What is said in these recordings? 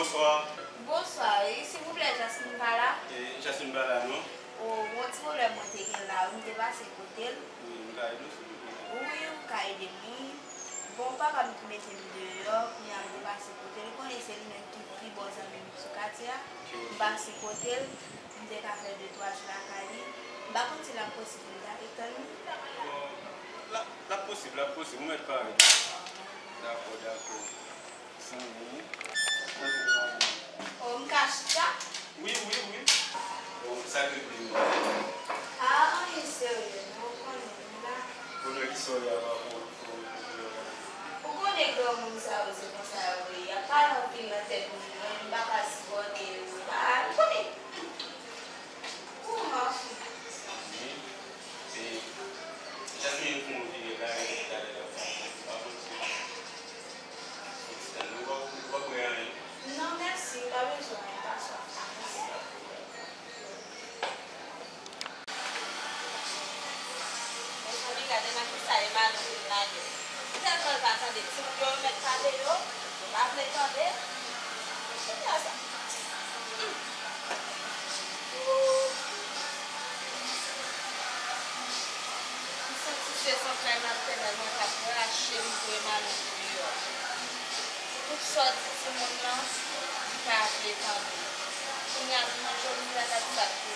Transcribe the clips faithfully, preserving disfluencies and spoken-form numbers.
Bonswa. Bonswa, wi. Silvouplè, Jasmine pa la? E, Jasmine pa la, non. O, yon ti pwoblèm mwen te gen la, wi, m te pase kote l. Wi, m ka ede w, silvouplè. Wi, ou ka ede m, wi. Bon, papa m ki mete m deyò, kounye a m te pase kote l. Ou konnen se li menm ki pi bon zanmi m sou katye a. M pase kote l, m te ka fè de twa jou lakay li. M pa konn si l ap posib pou m ta vin tann li. Bon, l ap, l ap posib, l ap posib. Ou mèt parèt. Dakò, dakò. O, m ka chita? Wi, wi, wi. Bon, sa k rive m? A, anyen serye, non, ou konnen, m la. Bonè, ki sòl la pa bon, bon, bon. Ou konnen granmoun sa yo, se konsa yo ye. Y ap pale anpil nan tèt moun, mwen, m pa ka sipòte yo. M pa, ou konnen. Ou anfin. Wi. E, Jasmine pou mwen vire la, e, talè la, pa bon, pa bon, se. Non, mèsi, pa bezwen, pa swaf la, mèsi. Mezanmi, gade nan kisa Emmanuel vin lage. Tèlman l pa tande timoun yo, yo mèt pale yo, yo pa vle tande. Kounye a sa. M santi se zantray matènèl mwen k ap rache m pou Emmanuel deyò. Tout sa w di timoun nan, li pa vle tande. Kounye a, jounen jodi a, gad sa l fè.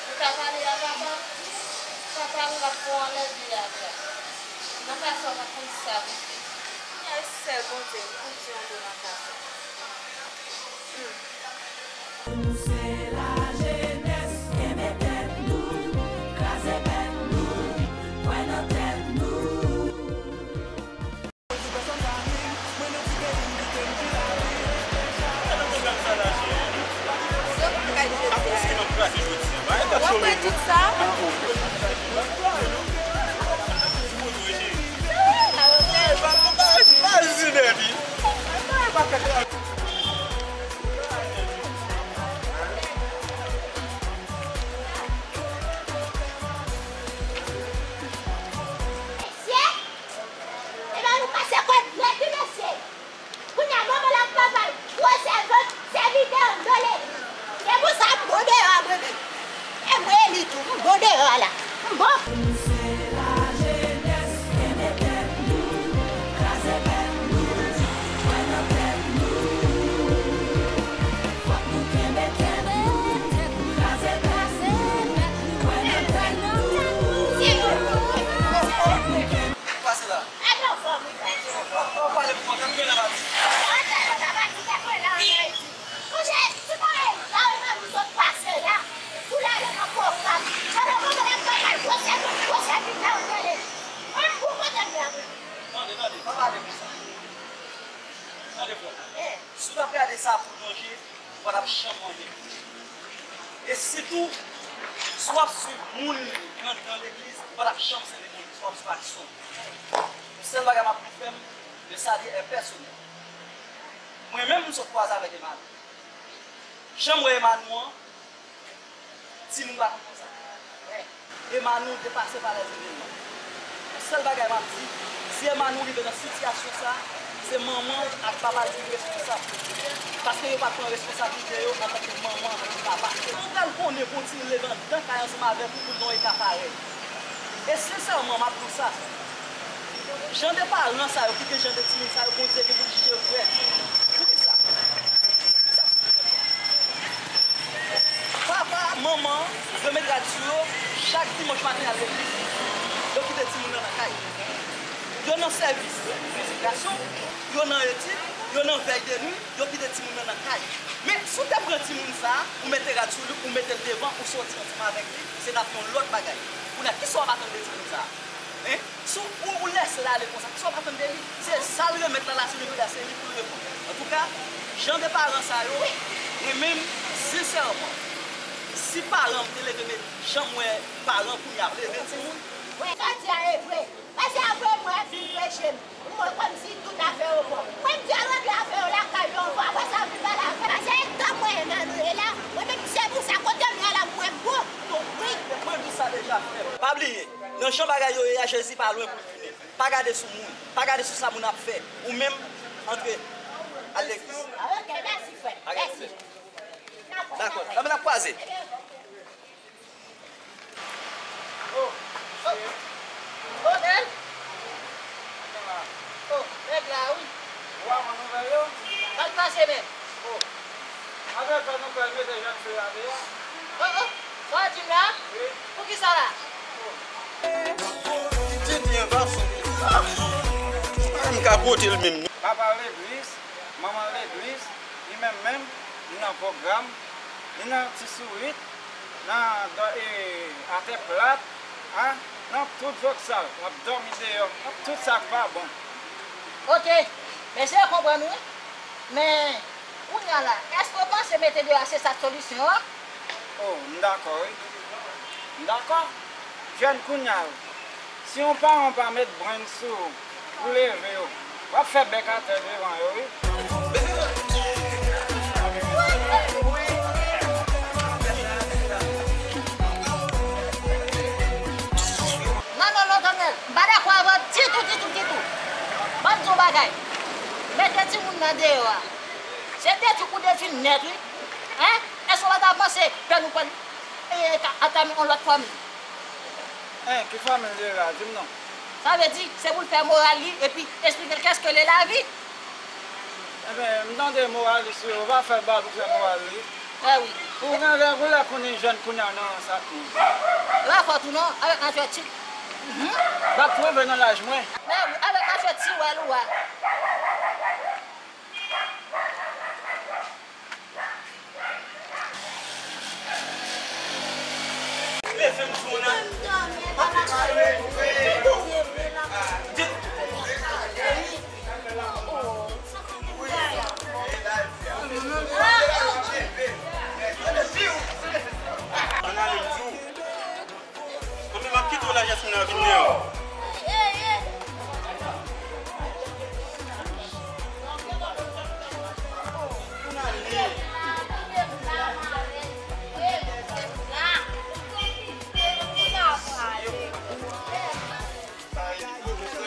Ou ka pale a papa w, papa w ap fè w anlè de a twa. Nan ka sa, w pa konn sa pou fè. Kounye a, e sèl Bondye m pou di yon mo nan ka sa. Hmm. Nou se lajenès, kenbe tèt nou, kraze bèt nou, kwè nan tèt nou. W ap wè tout sa. Mesye, e ba nou pase kòd nèt wi, mesye. Kounye a, manman l ak papa l, gwo sèvant, sèvitè, anndan legliz. Se pou sa m bon deyò a mwen menm. E mwen li tou, m bon deyò a la. M bon. Pase la. Ou pale pou mwen, kòm gen la pati. Sonje, se pa la ou sot pase la. Pou l ale nan kòkab. Pandan mwen menm mwen pral gwosè, gwosè vin la ou tande. An pou kote m la. Tande, tande, pa pale konsa. Tande, frè. Si w t ap gade sa pou lonje, ou pa t ap janm mande. E sitou, si w ap swiv moun nan, nan legliz, ou pa t ap janm sèvi moun, si w ap swiv aksyon. Yon sèl bagay m ap di frè m, le salut est personnel. Mwen menm, m sot kwaze avèk Emmanuel. Jan m wè Emmanuel an, timoun pa konn konsa. Emmanuel depase pa lèzevenman. Yon sèl bagay m ap di, si Emmanuel rive nan sitiyasyon sa, se manman ak papa l ki responsab. Paske yo pa t pran responsablite yo antanke manman ak papa. Ou pral konnen pou w ti leve anndan kay ansanm avèk ou pou l nan yon eta parèy. E sensèman, m ap di w sa. Jan de paran sa yo ki gen jan de timoun sa yo, Bondye gen pou l jije yo frè. Poukisa? Poukisa? Papa, manman, yo met rad sou yo, chak dimanch maten y al legliz. Yo kite timoun nan nan kay. Yo nan sèvis edikasyon, yo nan etid, yo nan vèy de nwi, yo kite timoun nan nan kay. Men, si w te pran timoun sa a, ou mete rad sou li, ou mete l devan, ou soti ansanm avèk li, se t ap yon lòt bagay. Kounye a, kisa w ap atann de timoun sa a? Hein? Si w, ou, ou lèse l ale konsa, kisa w ap atann de li? Se sa l remèt la, la, se li pou l reponn. Antouka, jan de paran sa yo, mwen menm, sensèman, si paran m te leve, men jan m wè paran kounye a ap leve timoun. Wi, sa w di a e vre. Paske apre mwen ap vin preche m, mwen kòmsi tout afè yo bon. Mwen m di al regle afè yo lakay yo anvan, apre sa yo vin pale afè. Paske etan mwen ye nan nou ye la, mwen menm se pou sa kote m ye la mwen bon. Wi. Mwen di sa deja frè m. Pa bliye, nan jan bagay yo ye a, Jezi pa lwen pou l vini. Pa gade sou moun, pa gade sou sa moun ap fè. Ou menm, antre. Al legliz. Ah, ok, mèsi, frè. Mèsi. Dakò. Lanmen n ap kwaze. Oh, oh, oh, Nèl. Oh, nèg la, wi. Ou pa konn nouvèl yo? Sa k pase menm? Oh. Avèk sa nou pral mete jèn fi a deyò. Oh, oh, sa w di m la? Wi. Poukisa la? Oh. Li te di yon fason. Ah. M ka pote l menm, non. Papa legliz, manman legliz, li menm menm, li nan pwogram, li nan ti sourit, nan dò-, e, atè plat, a, nan tout voksal, l ap dòmi deyò, nan tout sa k pa bon. Ok, mesye, yo konprann wi. Men, kounye a la, èske w panse mete deyò a se sa k solisyon an? Oh, m dakò wi. M dakò. Jèn kounye a yo, si yon paran pa met brenn sou ou pou leve yo, w ap fè bèk atè devan yo, wi. Non, non, non, Daniel, m pa dakò avè w ditou, ditou, ditou. Ban m di w yon bagay. Mete timoun nan deyò a. Se detwi pou detwi nèt, wi. Hein? Èske w pa ta panse pè nou pral, e, ka antame yon lòt fanmi? Hein, ki fanmi l ye la? Di m non. Sa vle di, se pou l fè moral li, epi eksplike l qu'est-ce que le lavi. Enben, m tande moralis yo, yo pa fè bal pou fè moral li. Eh wi. Ou gen lè, ou lè konnen jèn kounye a nan sa k nou. E pa fòt ou non, avèk machwè ti. Mhm. L ap twouve nan laj mwen. Men wi, avèk machwè ti wèl ou a. Ann ale m di w. Ann, m ap kite w la, Jasmine, vin deyò.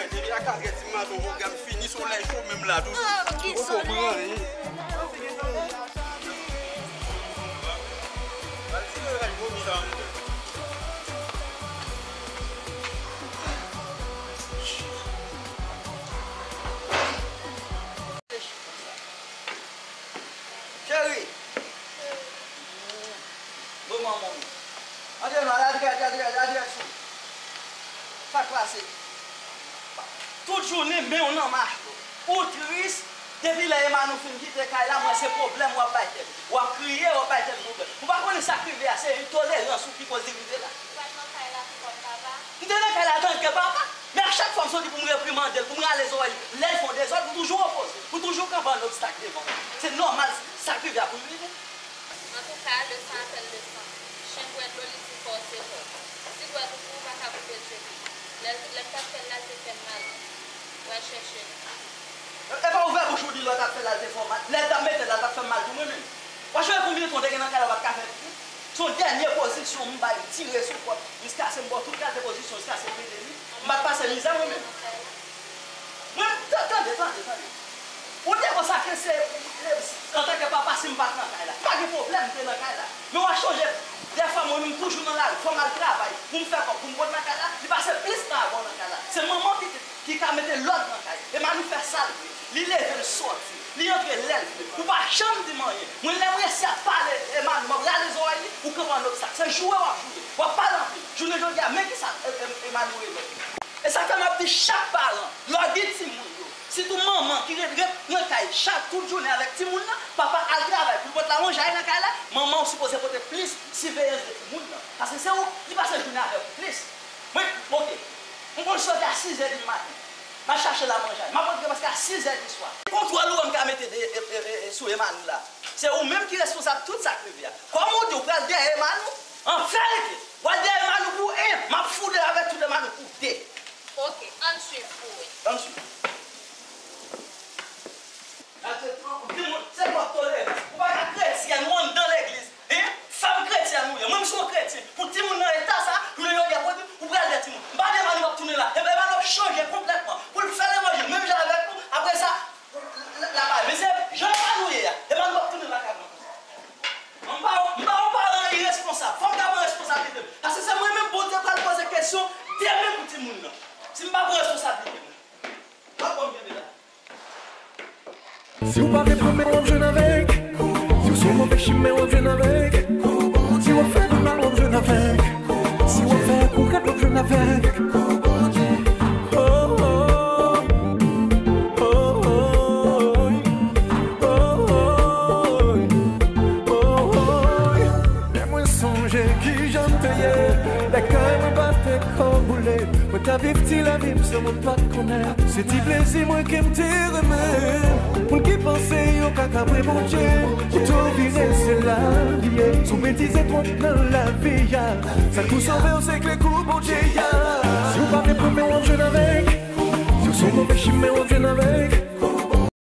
Depi a kat è di maten, pwogram fini, solèy cho menm la toujou. Ou konprann, wi. Cheri. Bon, manman. Antre non, al dirèk, al dirèk, al dirèk sou. Sa k pase? Tout jounen, men w nan mach. Ou tris. Depi lè Emmanuel fin kite kay la, mwen se pwoblèm w ap bay tèt ou. W ap kriye, w ap bay tèt ou pwoblèm. Ou pa konnen sa k rive a, se entolerans ou ki koz li rive la. Ou pa t nan kay la pou kòm papa? M te nan kay la tanke papa. Men a chak fwa m soti pou m reprimande l, pou m rale zòrèy li, lè l fè yon dezòd, ou toujou opoze, ou toujou kanpe an obstak devan l. Se nòmal sa k rive a pou l rive. Antouka, leson apèl leson. Chen bwè dlo, li di kò w se kò w. Si dwèt ou pou ou pa ka koupe zye li. Lè l, lè m t ap fè l la, l te fè m mal. W al chèche l. E pa ouvè bouch ou di lè w t ap fè l la, l te fè w mal. Lè l t ap mete l la, l t ap fè m mal tou mwen menm. W ap sonje konbyen tan w te gen nan kay la, w pa t ka fè piti? Se yon dènye pozisyon m bay, m tire sou kò l, m kase, m ba w tout kalite pozisyon, jiskaske l mete li. M pa t pase mizè mwen menm. Mwen, ta-, tande, tande, tande. Ou te konsa ke se, e, antanke papa, si m pa t nan kay la. M pa gen pwoblèm, m te nan kay la. Men w ap sonje, dèfwa mwen menm toujou nan lari, fò m al travay, pou m fè kòb, pou m pot nan kay la, li pase plis tan avè w nan kay la. Se manman ki te ki ka mete lòd nan kay. Emmanuel fè sa l vle. Li leve l sòti. Li antre lè l vle. Ou pa janm di m anyen. Mwen, lè m resi ap pale Emmanuel, m ap rale zòrèy li, ou kanpe an obstak. Se joure w ap joure. W ap pale anpil. Jounen jodi a, men kisa E-, E-, Emmanuel rele w. E sa k fè m ap di chak paran, lè w gen timoun yo, sitou manman ki ret, ret nan kay chak tout jounen avèk timoun nan, papa al travay pou l pot la manje nan kay la, manman w sipoze pote plis siveyans de timoun nan. Paske se ou ki pase jounen avè w plis. Mwen, oke. M konn sòti a sis è di maten. M al chache l a manje. M ap rantre prèske a sis è di swa. Kontwòl ou wè m ka mete de, e, e, e, e, sou Emmanuel la. Se ou menm ki responsab tout sa k rive a. Kòm ou di ou pral dèyè Emmanuel, an verite, w al dèyè Emmanuel pou en, m ap foude avèk tout Emmanuel pou de. Oke, ann swiv pou wè. Ann swiv. Gade, di moun, se kòk tolerans. Ou pa ka kretyèn, ou anndan legliz. Hein? Fanm kretyèn ou ye. Mwen, m se yon kretyen. Pou timoun nan eta sa, jounen jodi a, pou di, ou pral dèyè timoun. M pa di Emmanuel p ap tounen la. Emmanuel ap chanje konplètman. Pou l fè levanjil, menm jan avèk nou. Apre sa, l, l, l ap ale. Men se Si w pa vle pran men w ap jwenn avèk. Si w sou move chimen w ap jwenn avèk. Si w ap fè pi mal w ap jwenn avèk. Si w ap fè koukèt w ap jwenn avèk. Oh, oh, oh, oh, oh, oh, oh, oh. Men mwen sonje kijan m te ye. Lè kay mwen pa te ko boule. Mwen ta viv ti lavi m san moun pa t konnen. Se ti plezi mwen ke m te renmen. Moun ki panse yo ka kabre Bondye. Kouto vire se la li ye. Si w betize twòp nan lavi a, sa k pou sove w se kle kou Bondye a. Si w pa vle pran men w ap jwenn avèk. Si w sou move chimen w ap jwenn avèk.